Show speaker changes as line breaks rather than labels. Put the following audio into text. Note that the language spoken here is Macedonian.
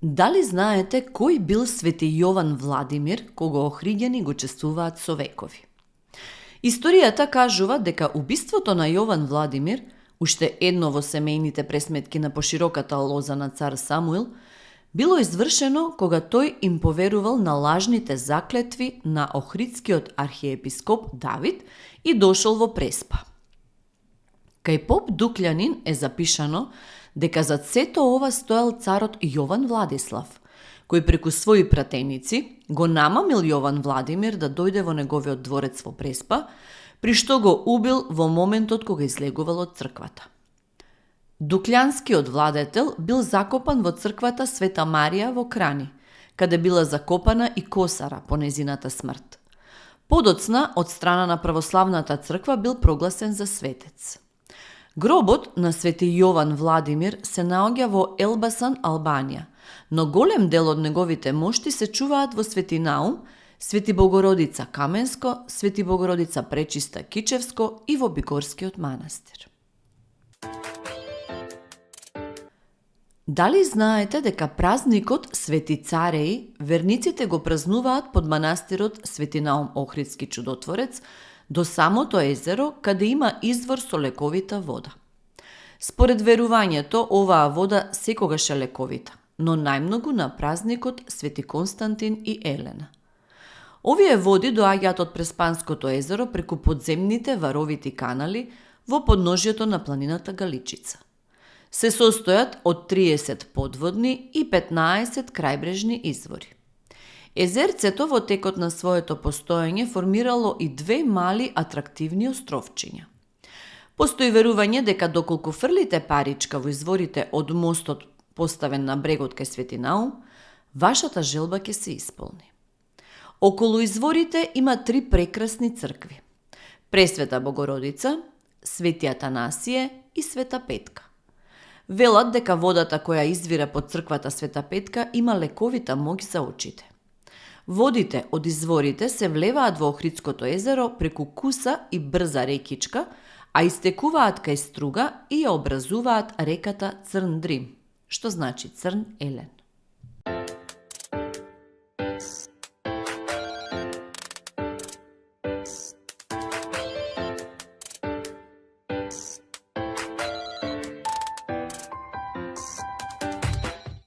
Дали знаете кој бил свети Јован Владимир, кого охриѓани го чествуваат со векови? Историјата кажува дека убиството на Јован Владимир, уште едно во семејните пресметки на пошироката лоза на цар Самуил, било извршено кога тој им поверувал на лажните заклетви на охридскиот архиепископ Давид и дошол во Преспа. Кај поп Дуклјанин е запишано дека зад сето ова стоел царот Јован Владислав, кој преку своји пратеници го намамил Јован Владимир да дојде во неговиот дворец во Преспа, при што го убил во моментот кога излегувал од црквата. Дуклјанскиот владетел бил закопан во црквата Света Марија во Крани, каде била закопана и косара по незината смрт. Подоцна, од страна на православната црква бил прогласен за светец. Гробот на свети Јован Владимир се наоѓа во Елбасан, Албанија, но голем дел од неговите мошти се чуваат во Свети Наум, Свети Богородица Каменско, Свети Богородица Пречиста Кичевско и во Бигорскиот манастир. Дали знаете дека празникот Свети Цареи верниците го празнуваат под манастирот Свети Наум Охридски чудотворец до самото езеро каде има извор со лековита вода. Според верувањето, оваа вода секогаш е лековита, но најмногу на празникот Свети Константин и Елена. Овие води доаѓаат од Преспанското езеро преку подземните варовити канали во подножјето на планината Галичица. Се состојат од 30 подводни и 15 крајбрежни извори. Езерцето во текот на своето постоење формирало и две мали атрактивни островчиња. Постои верување дека доколку фрлите паричка во изворите од мостот поставен на брегот кај Свети Наум, вашата желба ќе се исполни. Околу изворите има 3 прекрасни цркви: Пресвета Богородица, Свети Атанасије и Света Петка. Велат дека водата која извира под црквата Света Петка има лековита моќ за очите. Водите од изворите се влеваат во Охридското езеро преку куса и брза рекичка, а истекуваат кај струга и ја образуваат реката Црн Дрим, што значи Црн Елен.